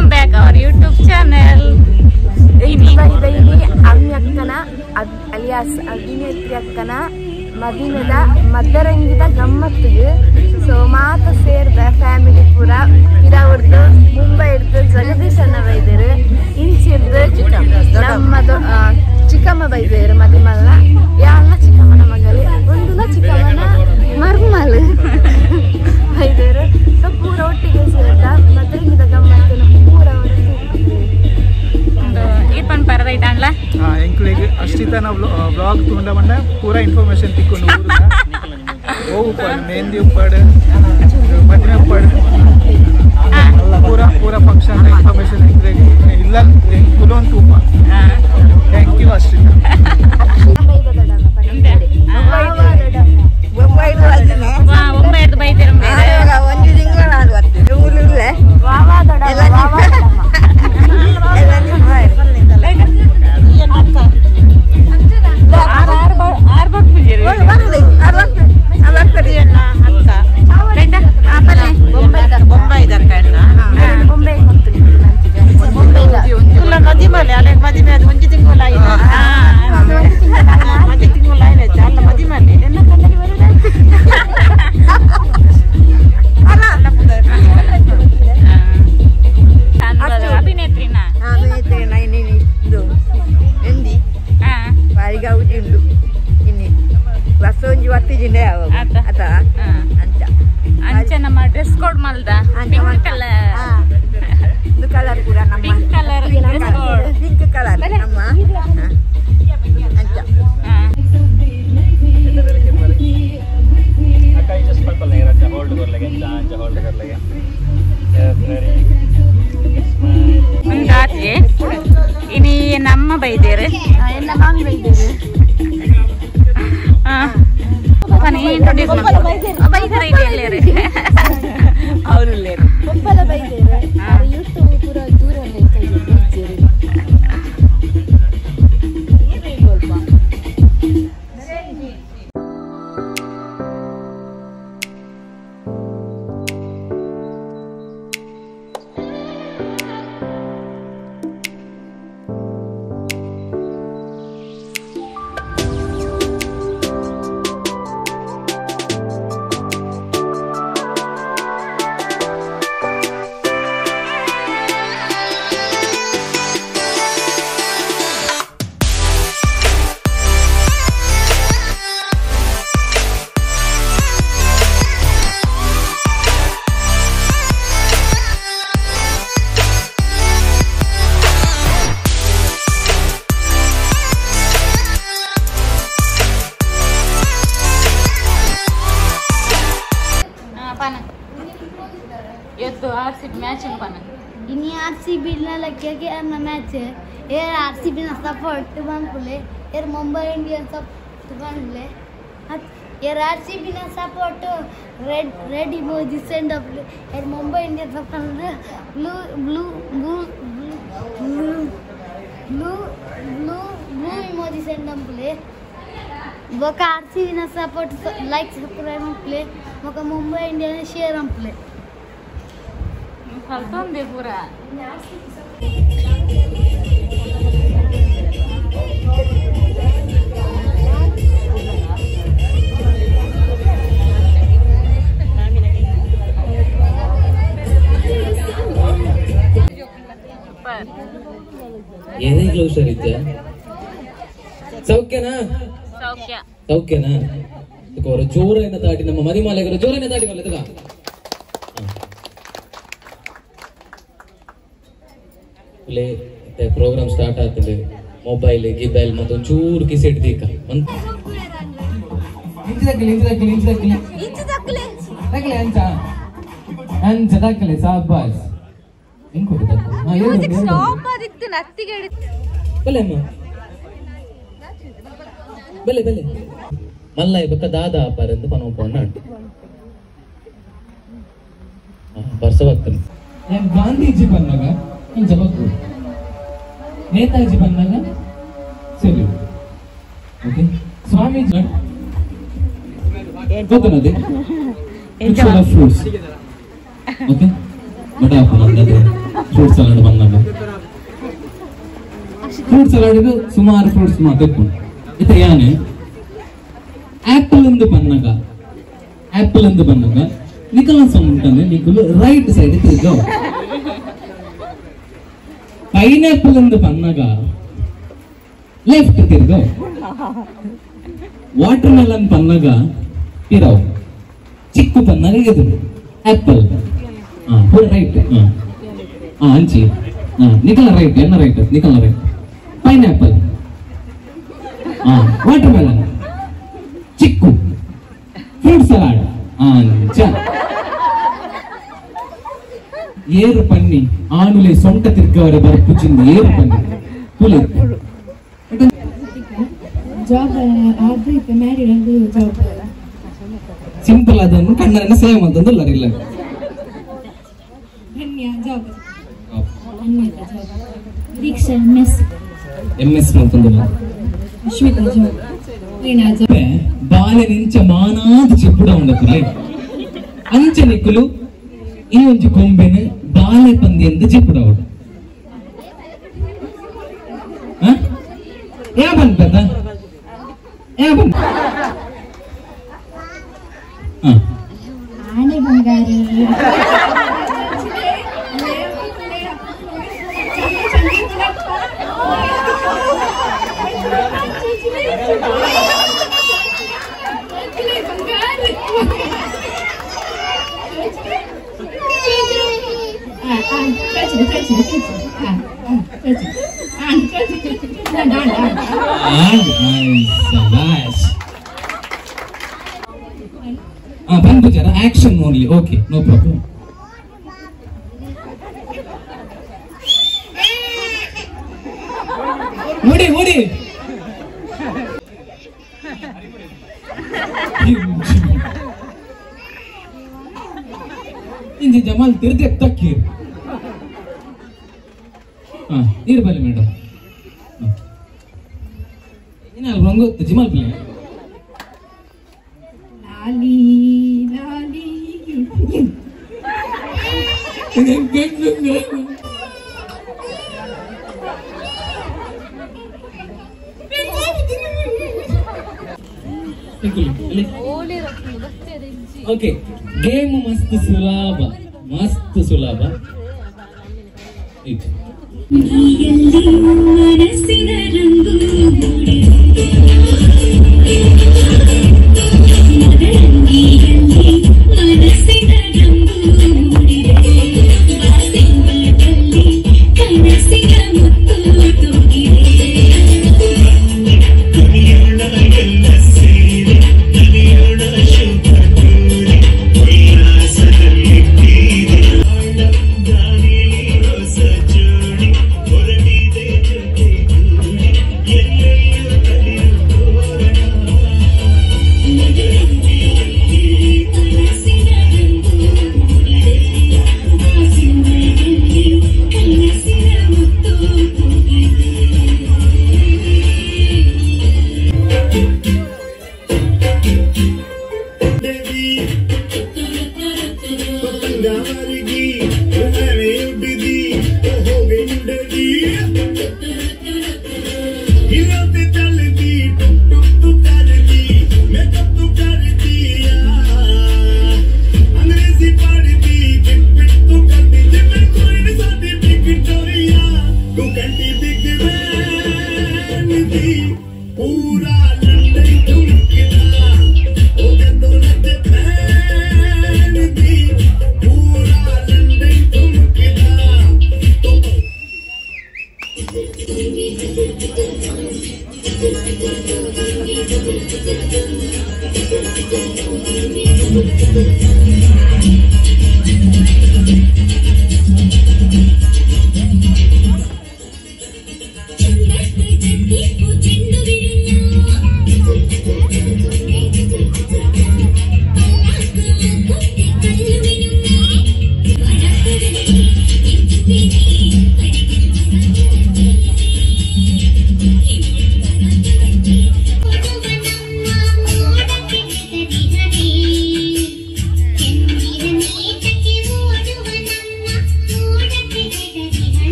Welcome back our YouTube channel. ಅಮ್ಯಕ್ಕನ alias ಅಭಿನೇತ್ರಿ ಅಕ್ಕನ ಮದಿಮೆದ ಮದ್ದರಂಗಿದ ಗಮ್ಮತ್ತಿಗೆ ಸೊ ಮಾತ ಸೇರ್ದ ಫ್ಯಾಮಿಲಿ ಪೂರ ಪಿರಾವರ್ದು ಮುಂಬೈ ಹಿಡ್ದು ಜಗದೀಶ್ ಅಣ್ಣ ಬೈದೇರು ಇಂಚಿರ್ದು ನಮ್ಮ ಚಿಕ್ಕಮ್ಮ ಬೈದೇರು ಮದಿಮಲ್ಲ ಯಾಲ ಚಿಕ್ಕಮ್ಮನ ಮಗಲಿ ಒಂದುಲ ಚಿಕ್ಕಮ್ಮನ ಮರ್ಮಲ್ ಬೈದೇರು ಸೊ ಪೂರ ಒಟ್ಟಿಗೆ ಸೇರ್ದ ಮದ್ದರಂಗಿದ ಗಮ್ಮತ್ತಿನ ಪೂರ ಈಪನ್ ಪರದೈತಾಂಡ್ಲ ಎಂಕ್ಲೆಗ್ ಅಷ್ಟಿತನ ಬ್ಲಾಗ್ ತೂಂಡ ಮಂಡ ಪೂರ ಇನ್ಫಾರ್ಮೇಶನ್ ತಿಕ್ಕೊಂಡು ಓ ಉಪ್ಪಾಡು ಮೆಹಂದಿ ಉಪ್ಪಾಡು ಮದುವೆ ಉಪ್ಪಾಡು ಪೂರ ಪೂರ ಫಂಕ್ಷನ್ ಇನ್ಫಾರ್ಮೇಶನ್ ಎಂಕ್ಲೆಗ್ ಇಲ್ಲ ಕುಲೊಂದು ಉಪ್ಪ. Thank you ಅಷ್ಟಿತ. ಡ್ರೆಸ್ ಕೋಡ್ ಮಲ್ದ ಪಿಂಕ್ ಕಲರ್ ಕಲರ್ ಪೂರ ನಮ್ಮ pink colour dress code pink colour ನಮ್ಮ ಅಂಚ. ಅಕ್ಕ ಈ ಜಸ್ಟ್ ಪರ್ಪಲ್ ನೇರ ಹೋಲ್ಡ್ ಕೊರ್ಲೆಗೆ ಅಂಚ ಹೋಲ್ಡ್ ಕೊರ್ಲೆಗೆ ಒಂದಾತ್ಗೆ ಇನಿ ನಮ್ಮ ಬೈದೇರು ಎಲ್ಲ ಮಾಮಿ ಬೈದೇರು ಇಂಟ್ರೊಡ್ಯೂಸ್ ಬೈದೇರು ಎಲ್ಲೇರು ಅವರು ಬೊಂಬಲ ಬೈದೇರು ಯೂಟ್ಯೂಬ್ ಪೂರ ದೂರ ಬೈದೇರು. ಮ್ಯಾಚ್ ಪನ ಇನಿ ಆರ್ ಸಿ ಬಿ ಲಕ್ಕೆ ಅನ್ನ ಮ್ಯಾಚ್ ಏರ್ ಆರ್ ಸಿ ಬಿನ ಸಪೋರ್ಟ್ ಬಂದ್ಕುಲೆ ಏರ್ ಮುಂಬೈ ಇಂಡಿಯನ್ಸ್ ಸಪೋರ್ಟ್ ಬಂದ್ಲೆ ಏರ್ ಆರ್ C ಬಿನ support red red emoji send up air Mumbai Indians support blue blue blue blue blue blue blue emoji send ಅಂಪ್ಲೆ ಬೊಕ ಆರ್ ಸಿ ಬಿನ ಸಪೋರ್ಟ್ ಲೈಕ್ ಸಬ್ಸ್ಕ್ರೈಬ್ ಅಂಪ್ಲೆ ಬೊಕ Mumbai Indian share ಅಂಪ್ಲೆ ಕಲ್ತೊಂದೆ ಪೂರ. ಏನೇ ಹುಷಾರಿದ್ದೆ? ಸೌಖ್ಯನಾ? ಸೌಖ್ಯ. ಸೌಖ್ಯನಾ? ಅವರ ಜೋರನ್ನ ತಾಟಿ ನಮ್ಮ ಮದಿಮಾಲೆಗರು ಜೋರನ್ನ ತಾಟಿ ಬರಲ್ಲ. ಪ್ರೋಗ್ರಾಮ್ ಸ್ಟಾರ್ಟ್ ಆಗ್ತದೆ. ಮೊಬೈಲ್ ಗಿಬೈಲ್ ಮತ್ತೊಂದು ಚೂರು ಕಿಸೆಟ್ ದೀಕ ಅಂಚ ಅಂಚ ದಾಖಲೆ ಸಾಬಾಸ್ ಬಲೆ ಅಮ್ಮ ಬಲೆ ಬಲೆ ಮಲ್ಲೈ ಬಕ್ಕ ದಾದಾ ಅಪ್ಪಾರೆಂದು ಪನೋಪೊಣ್ಣ ಬರ್ಸ ಬರ್ತದೆ. ಗಾಂಧೀಜಿ ಬಂದಾಗ ಇಂಚ ಬಗ್ಗು, ನೇತಾಜಿ ಬಂದಾಗ ಸೆಲ್ಯೂಟ್. ಓಕೆ ಸ್ವಾಮೀಜಿ ಗೊತ್ತನದೆ ಫ್ರೂಟ್ಸ್. ಓಕೆ ಬಡ. ಫ್ರೂಟ್ ಸಲಾಡ್ ಬಂದಾಗ ಫ್ರೂಟ್ ಸಲಾಡ್ ಸುಮಾರು ಫ್ರೂಟ್ಸ್ ಮಾತಾಡ್ಕೊಂಡು ಇತ್ತ ಯಾನೆ ಆಪಲ್ ಎಂದು ಬಂದಾಗ ಆಪಲ್ ಎಂದು ಬಂದಾಗ ನಿಕಲ ಉಂಟಂದ್ರೆ ನಿಕುಲು ರೈಟ್ ಸೈಡ್ ತಿರ್ಗೋ ಪೈನಾಪಲ್ ಎಂದು ಬಂದಾಗ ಲೆಫ್ಟ್ ತಿರ್ಗೋ ವಾಟರ್ ಮೆಲನ್ ಪನ್ನಾಗ ಪಿರಾವ್ ಚಿಕ್ಕು ಪನ್ನಾಗ ಎದುರು ಆಪಲ್ ಪೂರ ರೈಟ್ ಅಂಚಿ ನಿಕಲ ರೈಟ್ ಎನ್ನ ರೈಟ್ ನಿಕಲ right pineapple watermelon chikoo fruit salad ಅಂಚ ಏರು ಪನ್ನಿ ಆನುಲೆ ಸೊಂಟ ತಿರ್ಗವರೆ ಬರ್ಪುಚಿಂದು ಏರು ಪನ್ನಿ ತುಲೆ ಜಾಬ್ ಆದ್ರೆ ಇತ್ತೆ ಮ್ಯಾರಿಡ್ ಅದು ಜಾಬ್ ಸಿಂಪಲ್ ಅದನ್ನು ಕಣ್ಣರನ್ನ ಸೇವ್ ಅಂತಂದು ಇಲ್ಲ Dhanya job job Deeksha MS M S ಅಂತಂದಿಲ್ಲ ಅಶ್ಮಿತಾ ಜಾಬ್ ವೀಣಾ ಜಾಬ್ ಬಾಲೆ ನಿಂಚ ಮಾನಾದ ಚೆಪ್ಪುಡ ಉಂಡಕುಲೆ ಅಂಚ ನಿಕ್ಕುಲು ಈ ಒಂಜಿ ಗೊಂಬೆನ ಬಾಲೆ ಪಂದಿ ಎಂದು ಚೆಪ್ಪುಡ ಉಂಡು ಯಾ ಬಂದ ಯಾ ಬಂದ ಆನೆ ಬಂಗಾರ ಬಂದು action only okay no problem ಓಡಿ ಓಡಿ ಇಂಜಿ ಜಮಾಲ್ ತಿರ್ದೆ ತಕ್ಕೀರ್ ನೀರು ಬಲ್ಲಿ ಮೇಡಮ್ ರಂಗು ಜಿಮಾಲ್ ಪಿಲ್ಲೆ ಲಾಲಿ ಲಾಲಿ ಓಕೆ ಗೇಮ್ ಮಸ್ತ್ ಸುಲಭ ಮಸ್ತ್ ಸುಲಭ ಮನಸ್ಸಿನ ರಂಗು ಮದರಂಗಿಯಲ್ಲಿ ಮನಸ್ಸಿನ ರಂಗು ಮೂಡಿದೆ ಸಿಂಗದಲ್ಲಿ ಕನಸಿನ ಮುತ್ತು ತೂಗಿದೆ.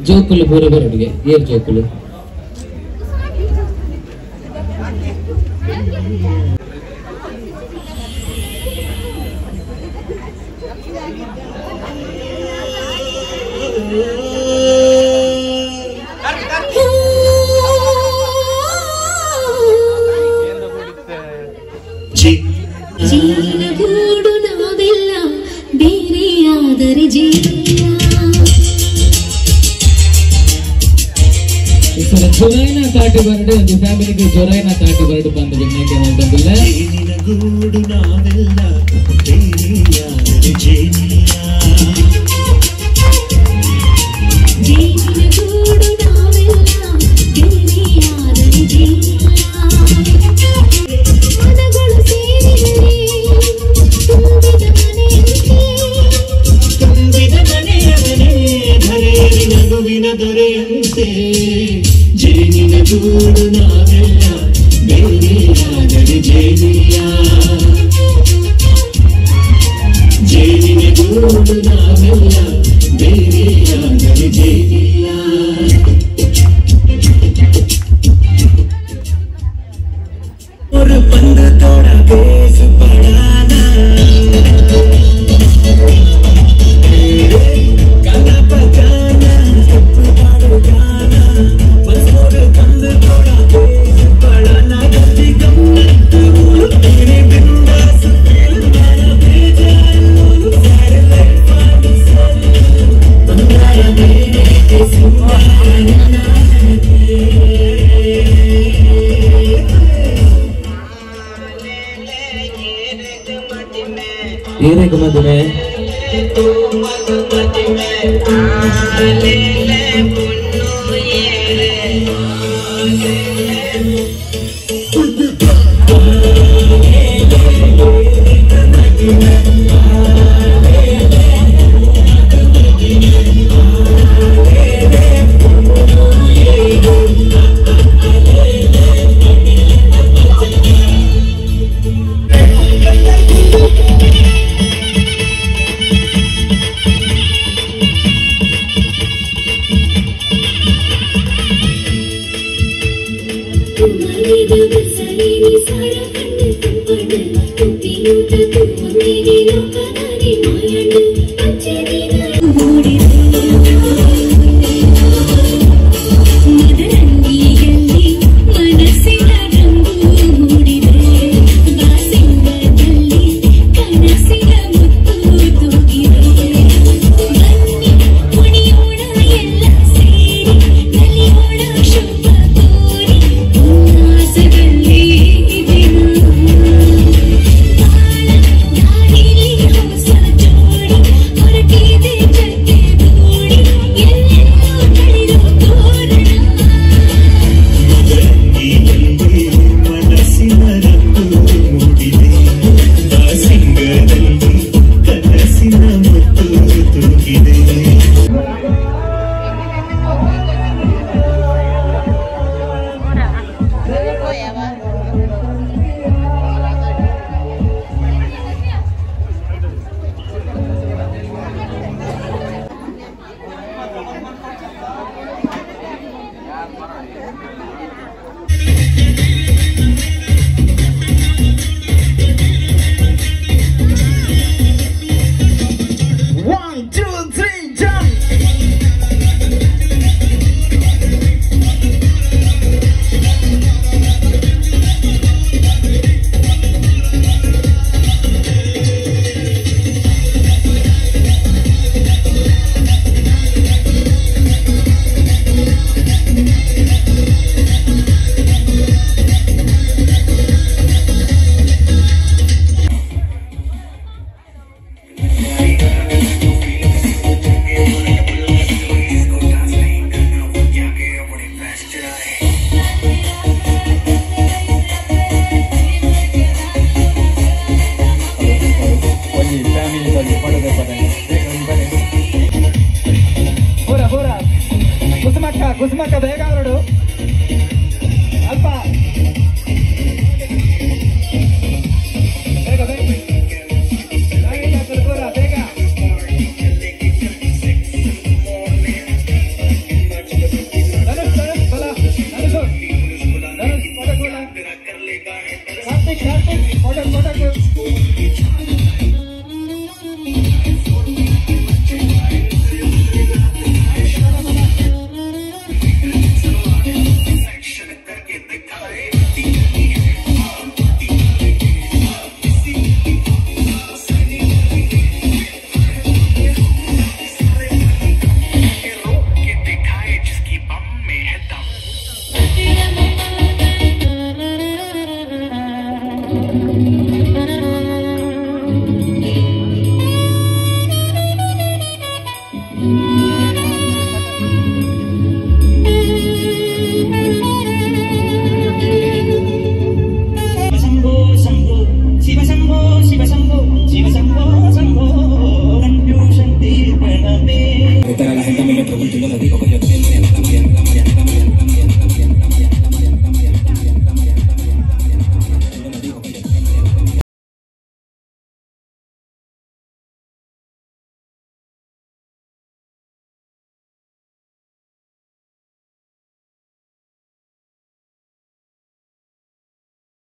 ಜೋಕುಲು ಪೂರ ಬರಡುಗೆ ಏರ್ ಜೋಕುಲು ಜೀವನಗೂಡು ನಾವೆಲ್ಲ ಬೇರೆಯಾದರೆ ಜೀವ ಜೊರೈನ ತಾಟಿ ಬರಡು ಒಂದು ಫ್ಯಾಮಿಲಿಗೆ ಜೊರೈನ ತಾಟಿ ಬರಡು ಬಂದು ಬೆನ್ನಕ್ಕೆ ಬಂದಿಲ್ಲ ಗೂಡು ನಾವೆಲ್ಲ ಬೇರೆಯಾದರೆ ಜೇನಿಯ ಜೇನಿನ ಗೂಡು ನಾವೆಲ್ಲ ಬೇರೆಯಾದರೆ ಜೇನಿಯ ಮನಗಳು ಸೇರಿದರೆ ತುಂಬಿದ ಮನೆಯಂತೆ ತುಂಬಿದ ಮನೆಯವನೇ ಧರೆಯಲ್ಲಿ ನಗುವಿನ ದೊರೆಯಂತೆ ಜೇನಿನ ಗೂಡು ನಾವೆಲ್ಲ ಬೇರೆಯಾದರೆ ಜೇನಿಯ ಜೇನಿನ ಗೂಡು ನಾವೆಲ್ಲ ಬೇರೆಯಾದರೆ ಜೇನಿಯ ஒரு பந்தத்தோட பேசப்படாத ಏನೇಕ ಮದುವೆ ಮಲಗಿದ ಬಿಸಲಿನಿ ಸಾರ ಕಣ್ಣು ತುಂಬಡು ತುಪ್ಪಿಯೂಟ ತುಪ್ಪುಂದಿನಿ ಲೋಕದಾರಿ ಮಾಯಂಡು.